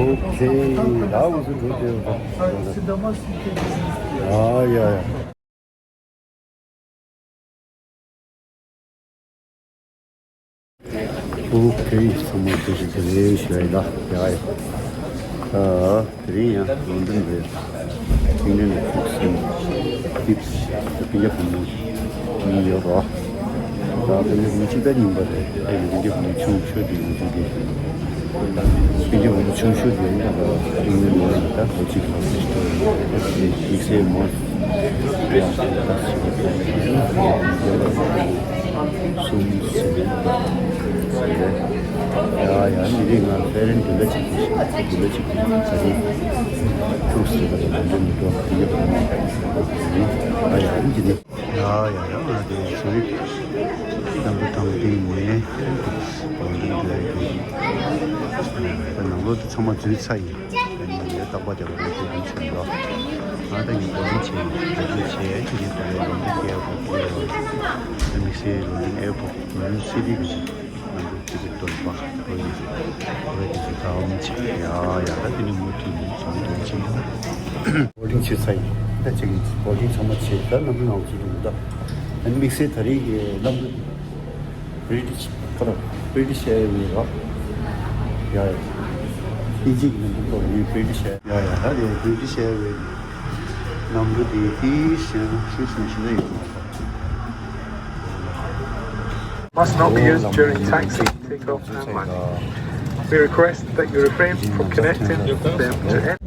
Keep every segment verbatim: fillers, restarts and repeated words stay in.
Okay, that was a good deal. Ah, yeah, yeah. Okay, ཚང་མ་ཐུགས་རྗེ་ཆེ་ཞུ་ཡ་ཡིན་ད། ཡ་ཡ། ཨ། དེ་རིང་ཡང་ལོན་ཌོན་རེད། ཨིང་ལན་ཁུག་སིང་ཏིབ་སི་ཕི་ཡ་ཕུ་མུ་གཉིས་ཡོད་རོ། ད་ཕི་ཡ་ཕུ་མུ་གཅིག་ད་རྙིང་པ་རེད། ཨེ་ཕི་ཡ་ཕུ་མུ་ཆུང་ཤོས་དེ་ཡོད་ཚུལ་དེ། ཕི་ཡ་ཕུ་མུ་ཆུང་ཤོས་དེ་ཡོད་ད་ཨིང་ལན་ཡོད་རེད། ད་ལོ་གཅིག་ལྷག་ཙམ་ཞིག་འགྲོ་ཡོད་རེད། དམིགས་བསལ་མ་གསུམ་ཟེར་ཡ་ཡ་མི་རེ་ང་ཕེ་རན་དུ་ལ་ཅིག་དུ་ལ་ཅིག་དུ་ཚ་རེ་ཐུགས་སུ་ལ་ལ་ལ་མི་འགྲོ་ཡི་ཨ་ཡ་ཨིན་ཇི་ནི་ཡ་ཡ་ཡ་ང་དེ་ཚུ་རིག་དམ་པ་དམ་པའི་ནས་ནང་ལོགས་དུ་ཚང་མ་འཛུལ་ཚར་ཡིན། ཡ་རྟག་པར་དེ་བ་རེད་དེ་དུས་ཚོད་འགྲོ། ང་དང་ངའི་བོ་ལིང་བྱས་ཡིན། བོ་ལིང་བྱས་ཡིན་དེ་བ་རེད་ལོ་འདི་སྐྱེལ་བ་སྐྱེལ་བ། དམིགས་བསལ་ལོ་འདི་ཨེ་བོ། ལོན་སི་ཊི་གི་ནང་དུ་ཅིག་གི་སྟོན་པ་བོད་ཀྱི་བོད་ཀྱི་ཟི་ཁ་བ་མི་ཆེ་ཡ་ཡ་ད་དེ་ནི་མུ་མཐུད་ནས་བྱུང་འདུག་ཅིང་། བོ་ལིང་བྱེད་ཚར་ཡིན་ད་ཅིག་བོ་ལིང་ཚང་མ་བྱེད་ད་ནམ་རྒྱུན་ནང་ཚུད་འདུག་ད་དམིགས་བསལ་ད་རེས་ཀྱི་གནམ་གྲུ་British ཁ་རོ་British Airways རོ། ཡ་ཡ། ཨིན་ཇི་གི་གནམ་གྲུ་ཐོག་ནས་British Air ཡ་ཡ་ད་དེ་British Airways གནམ་གྲུ་དེ་དེའི་ཤེས་ཤེས་ཤེས་ཤེས་ཡོད། Must not be used during taxi, takeoff and landing. We request that you refrain from connecting them to any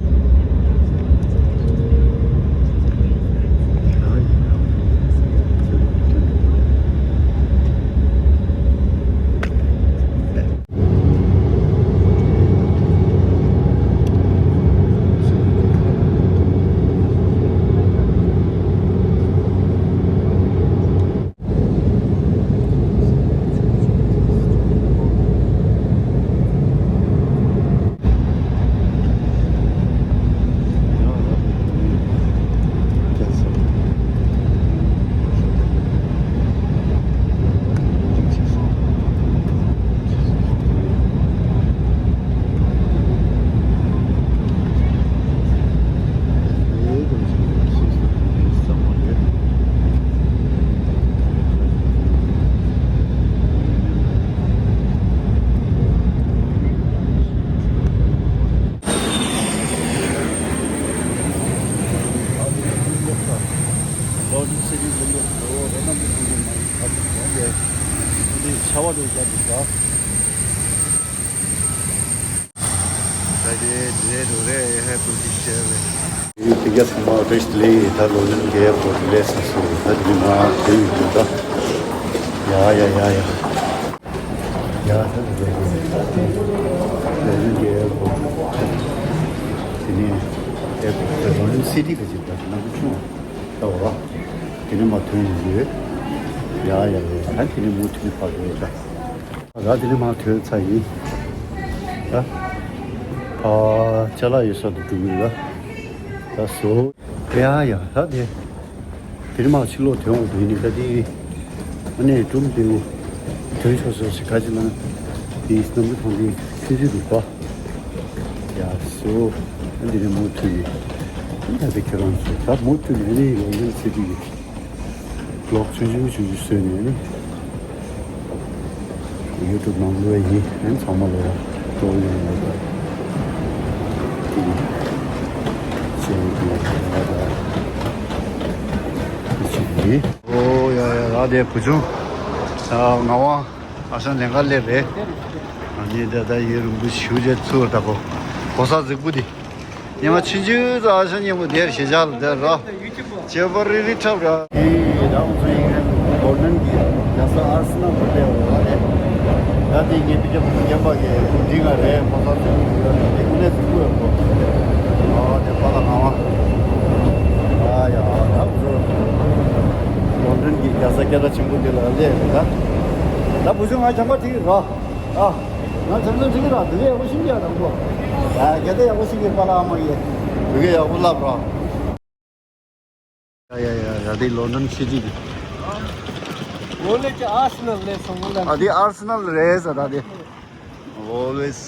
Golden City Village འདྲ་བོ་རེད་ན་མི་ཁོང་ཚོ་མ་ཡིན་པ་དང་གོང་དེ་འདི་ཤ་བ་འདྲ་བོ་རྒྱབ་འདུག་ད། ད་དེ་འདྲའི་འགྲོ་རེད་ཧེ་པོ་ཅིག་བྱས་རེད། ཡིན་དེ་ག་ཚང་མ་བཀྲ་ཤིས་བདེ་ལེགས། ད་ལོ་ལོན་རྒྱལ་པོ་ལས་ས་སོ་ད་དེ་མ་དེ་ཡིན་འདུག་ད། ཡ་ཡ་ཡ་ཡ། ཡ་ད་དེ་ལོ་ལོན་རྒྱལ་པོ་དེ་ནས་ཨེ་པོ་ལོ་ལོན་སི་ཊི་ག་ཅིག་ད་ནང་དུ་ཆུང་ད་འོ་ར་དེ་ནས་མ་ཐོན་ཡོང་གི་ཡོད། ཡ་ཡ་ཡ་ད་དེ་ནས་མུ་མཐུད་ནས་ཕར་འགྲོ་ཡོད་ད། ད་དེ་ནས་མར་ཐོན་ཚར་ཡིན། ད་ཕར་ཅ་ལག་ཡོད་ས་དུ་འགྲོ་གི་ཡོད་ད། ད་བཟོ། ཡ་ཡ་ད་དེ། དེ་ནས་མར་ཕྱི་ལོགས་ཐོན་འོང་དུ་ཡིན་ནི་ད་དེ། ཨ་ནེ་གྲུམ་དེའུ་ཐོན་ཆོག་ཆོག་ཞིག་ག་ཅི་ལ་དེའི་གནམ་གྲུ་ཐོང་དེ་ཆུ་ཆུ་འདུག་པ། ཡ་སོ། ཨ་འདི་ནས་མུ་མཐུད་ནས་ད་དེ་ཁྱེད་རང་ཚོ་ད་མུ་མཐུད་ནས་ཨ་ནི་ཡོང་ཡོང་ཚེ་དེ་གི། ལོག་ཆུང་ཆུང་ཆུང་ཆུང་བཟོས་ནས་ནི། ཡུ་ཊུབ་ནང་བླུགས་ཡིན། ཨན་ཚང་མ་ལ་ཡང་སྤྲོ་ཡོང་ཡོད་པ། དེ་ཡིན། ཅེས་ཡོད་པ་ལ་ད་དེ་ཆེད་ཡིན། ཨོ་ཡ་ཡ་ར་དེ་བུ་ཆུང་། ད་ངག་དབང་ཨ་ཞང་ལེན་ག་སླེབས་རེད། ཨ་ནི་ད་ད་ཡུན་རིང་པོ་ཞུ་བྱས་ཚུར་ད་གོ་གོ་ས་གཟིགས་པོ་དེ། ཉི་མ་ཆུང་ཆུང་ཚོ་ཨ་ཞང་མཉམ་པོ་དེར་ཞེ་ཆགས་ལ་དེར་རོ། བྱེད་པ་རི་རི་འཁྲབ་ར། ཨེ་ད་ང་ཚོ་ཡིན་ནའི་གོ་ལོན་གྱི་རྒྱལ་ས་ཨར་སི་ནལ་དུ་སླེབས་ཡོད་རེད། ད་དེ་ངའི་ཕི་ཀ་ཕི་རྒན་པ་གི་འདི་ང་རེད་ཁོ་ཚོ་ཚོ་དེ་ཀུན་ནས་གཟིགས་པོ་ཡོད་གོ། ཨ་དེ་པ་ལ་ང་བ། ཨ་ཡ་ད་ང་ཚོ་གོ་ལོན་གྱི་རྒྱལ་ས་སྐད་གྲགས་ཆེན་པོ་འདི་ལ་སླེབས་ཡོད་ད། ད་བུ་ཆུང་ང་བྱམས་པ་ཁྲིད་ར། ཨ། ང་བྱམས་པ་ཁྲིད་ར་དེ་ག་ཡག་པོ་ཤེས་ཀྱི་ཡ་དང་པོ། ཡ་གལ་ཏེ་ཡག་པོ་ཤེས་ཀྱི་པ་ལ་ཨ་མ་གིས་བོད་སྐད་ཡག་པོ་བསླབ་ར། ཡ་ཡ་ཡ་ཡ་དེ་ལོན་ཌོན་སི་ཊི་དེ། ཨོ་ལེ་ཀྱི་ཨར་སི་ནལ་རེད་སོང་ངོ་ལ། ཨ་དེ་ཨར་སི་ནལ་རེད་ཟེར་ད་དེ། Always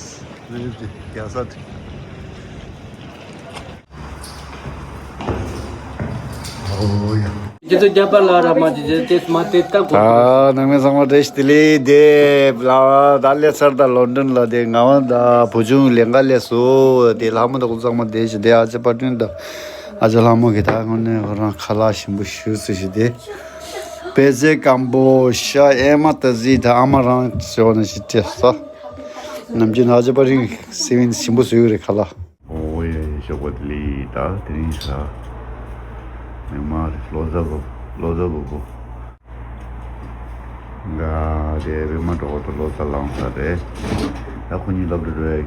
live the རྒྱལ་ས་དེ། ཁྱེད་ཚོ་རྒྱབ་པ་ལ་ར་མ་ཅི་ཅི་ཏེས་མ་ཏེ་ཏ་གོ། ཨ་ནང་མི་ཚང་མ་བཀྲ་ཤིས་བདེ་ལེགས། དེ་ལ་ད་སླེབས་ཚར། ད་ལོན་ཌོན་ལ་དེ་ང་བ་ད་བུ་ཆུང་ལེན་ག་སླེབས་སོ། དེ་ལྷ་མོ་ད་ཁོ་ཚང་མ་བསྡད་ཤག་དེ་ཨ་ཅེ་པ་ཏུན་ད་ཨ་ཅེ་ལྷ་མོ་གི་ད་ཁོ་ནི་ཁོ་རང་ཁ་ལག་ཞིམ་པོ་ཞུ་ཟེར་ཤག་དེ་པེ་ཙེ་སྐམ་པོ་ཤ་ཨེ་མ་ཏ་ཟི་ད་ཨ་མ་རང་ཟེར་བ་ནི་ཞིག་སྤྲད་ས། ནམ་རྒྱུན་ཨ་ཅེ་པ་རིང་སེ་བན་ཞིམ་པོ་བཟོས་ཡོད་རེད་ཁ་ལག། ཨོ་ཡ་ཡ་ཞོགས་པ་བདེ་ལེགས། ད་དེ་རིང་ས་མི་མང་རེད། ལོ་ཙཱ་ལོ་ལོ་ཙཱ་ལོ་པོ་འགའ་རེ་བི་མ་གྲོགས་དང་ལོ་ཙཱ་ལངས་ས་རེད། ད་ཁོ་གཉིས་སློབ་གྲྭ་འགྲོ་ཡ་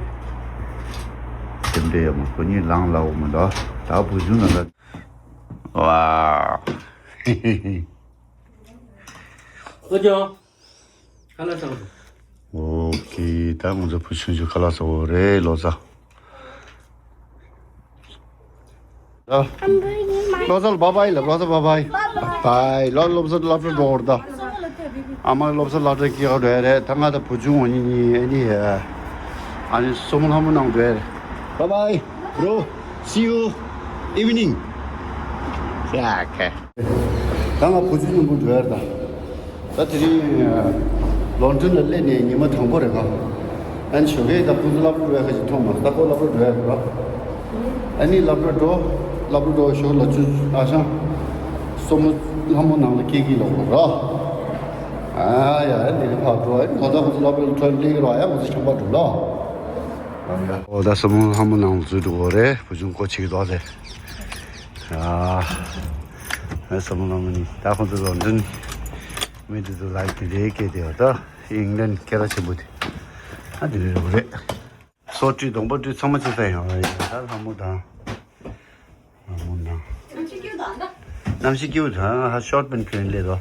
དེ་འདྲ་ཡ་མ། ཁོ་གཉིས་ལངས་ལ་འོ་མ་ད་ད་བུ་ཆུང་ན་ད། ཝ། ཨོ་ཅོ། ཁ་ལག་ཟ་གི་འདུག་ཨོ་ཁེ། ད་ང་ཚོ་བུ་ཆུང་ཆུང་ཁ་ལག་ཟ་གི་རེད། ལོ་ཙཱ། ལོ་ཙཱ་ལ་བྷའི་བྷའི་ལབ། ལོ་ཙཱ་བྷའི་བྷའི། བྷའི། ལོ་སློབ་གསོ་སློབ་གྲྭ་འགྲོ་བར་ད། ཨ་མ་སློབ་གསོ་སློབ་གྲྭ་སྐྱེལ་ག་འགྲོ་ཡ་རེད། ད་ང་ད་བུ་ཆུང་འོ་ཉི་ཉི་ཨ་ནི་ཨ་ནི་སོ་མོ་ལྷ་མོ་ནང་འགྲོ་ཡ་རེད། བྷའི་བྷའི། Bro, see you evening. Yeah, okay. ད་ང་བུ་ཆུང་མཉམ་པོ་འགྲོ་ཡ་རེད་ད། ད་དེ་རིང་ལོན་ཌོན་ལ་སླེབས་ནས་ཉི་མ་དང་པོ་རེད་ག་ཨ་ནི་ཞོགས་ཀས་ད་ཁོང་ཚོ་སློབ་གྲྭ་འགྲོ་ཡ་ཁ་ཅིག་མཐོང་མ་སོང་། ད་ཁོ་སློབ་གྲྭ་འགྲོ་ཡ་རེད་ག་ཨ་ནི་སློབ་གྲྭ་འགྲོ། སློབ་གྲྭ་འགྲོ་ཞོར་ལ་ཆུ་ཨ་ཞང་སོ་མོ་ལྷ་མོ་ནང་ལ་སྐྱེལ་གྱི་ལོག་རོགས། ཨ་ཡ་ཨ་ནི་ཕར་འགྲོ། ཨ་ནི་ང་ཚོ་ཁོང་ཚོ་སློབ་གྲྭ་ལ་ཐོན་སླེབས་ཀྱི་རོགས། ཡ་ཁོང་ཚོ་ཆམ་པ་འགྲོ་ལོ། ཨོ་ད་སོ་མོ་ལྷ་མོ་ནང་འཛུལ་འགྲོ་གི་རེད། བུ་ཆུང་སྒོ་ཕྱེ་གི་འདུག་ཟེར། ཨ་ཨ་སོ་མོ་ལྷ་མོ་ནི་ད་ཁོང་ཚོ་ལོན་ཌོན་མི་འདི་ཚོ་ལ་དེ་འདྲའི་སྐད་དེ་ཡོད་ད། ཨིང་ལན་སྐད་གྲགས་ཆེན་པོ་དེ་ཨ་དེ་འདྲ་རེད། སོ་བཀྲུས་གདོང་པ་བཀྲུས་ཚང་མ་ཅི་ཟེར་ཡོང་རེད། ད་ལྷ་མོ་དང་། ལྷ་མོ་ནང་། གནམ་གཤིས་སྐྱིད་པོ་དང་ཧ་ཤོར་པན་ཕུན་ལེ་རོ།